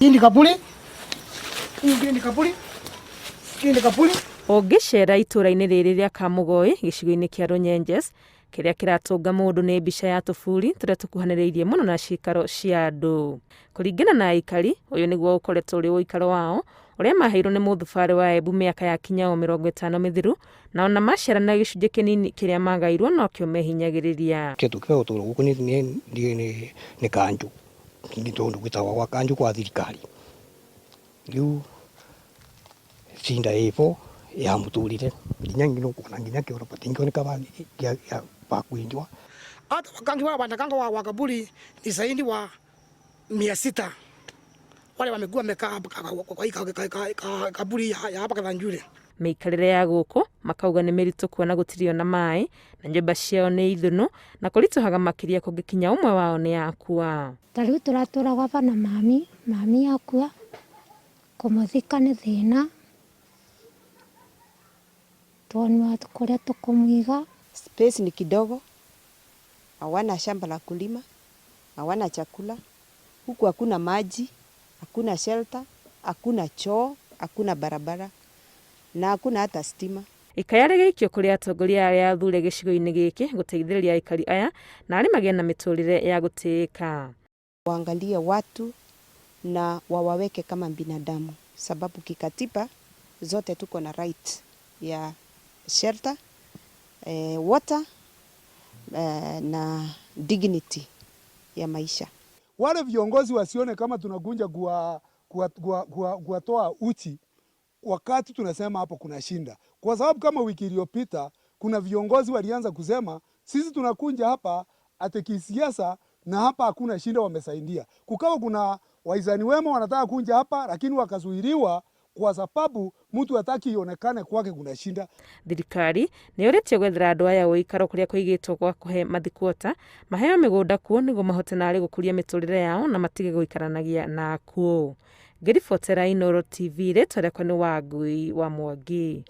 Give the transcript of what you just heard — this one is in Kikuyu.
Hii ni kaburi, hii ingine ni kaburi, hii ni kaburi. Ũngĩcera itũũra-inĩ rĩrĩ rĩa Kamũgoi gĩcigo-inĩ kĩa Runyenjes, kĩrĩa kĩratũnga mũndũ nĩ mbica ya tũburi tũrĩa tũkuhanĩrĩirie mũno na cikaro cia andũ. Kũringana na aikari, ũyũ nĩguo ũkoretwo ũrĩ ũikaro wao ũrĩa maheirwo nĩ mũthubarĩ wa Embu mĩaka ya kinya o 50 mĩthiru, na ona maciarana gĩcunjĩ kĩnini kĩrĩa magairwo nokĩo mehinyagĩrĩria. Kĩndũ kĩa gũtũra gũkũ nĩ kanjũ, nĩ tondũ gwĩtagwo gwa kanjũ kwa thirikari. Rĩu cinda ĩbo ya mũtũrĩre nginya nĩũkuona nginya kĩoro patingĩoneka pa kwinjwa. Hata wakangi wao wanakanga wa kaburi ni zaidi wa 600 wale wamekuwa wamekaa kwa hii kaburi ya hapa Kathanjuri. Mĩikarĩre ya gũkũ makauga nĩ mĩritũ kuona gũtirĩ ona maĩ na nyũmba ciao nĩ ithũnũ na kũritũhaga makĩria kũngĩkinya ũmwe wao nĩ akua. Ta rĩu tũratũra gwakwa na mami, mami akua, kũmũthika nĩ thĩna, tuonwa kũrĩa tũkũmũiga. Space ni kidogo, hawana shamba la kulima, hawana chakula, huku hakuna maji, hakuna shelter, hakuna choo, hakuna barabara na hakuna hata stima. Ikaya rĩgĩikio kũrĩ atongoria arĩa athure gĩcigo-inĩ gĩkĩ gũteithĩrĩria aikari aya na arĩ magĩe na mĩtũrĩre ya gũtĩĩka. Waangalie watu na wawaweke kama binadamu, sababu kikatiba zote tuko na right ya shelter, water, na dignity ya maisha. Wale viongozi wasione kama tunakunja kuwatoa uchi wakati tunasema hapo kuna shinda, kwa sababu kama wiki iliyopita kuna viongozi walianza kusema sisi tunakunja hapa ate kisiasa na hapa hakuna shinda, wamesaidia. Kukawa kuna waizani wema wanataka kunja hapa, lakini wakazuiliwa kwa sababu mtu hataki ionekane kwake kuna shinda. Thirikari nĩ yũrĩtio gwethera andũ aya ũikaro kũrĩa kũigĩtwo gwa kũhe mathikuota maheo mĩgũnda kuo nĩguo mahote narĩ gũkũria mĩtũrĩre yao na matige gũikaranagia na akuũ. Ngĩribotera Inooro TV, rĩtwa rĩakwa nĩ Wangui wa Mwangi.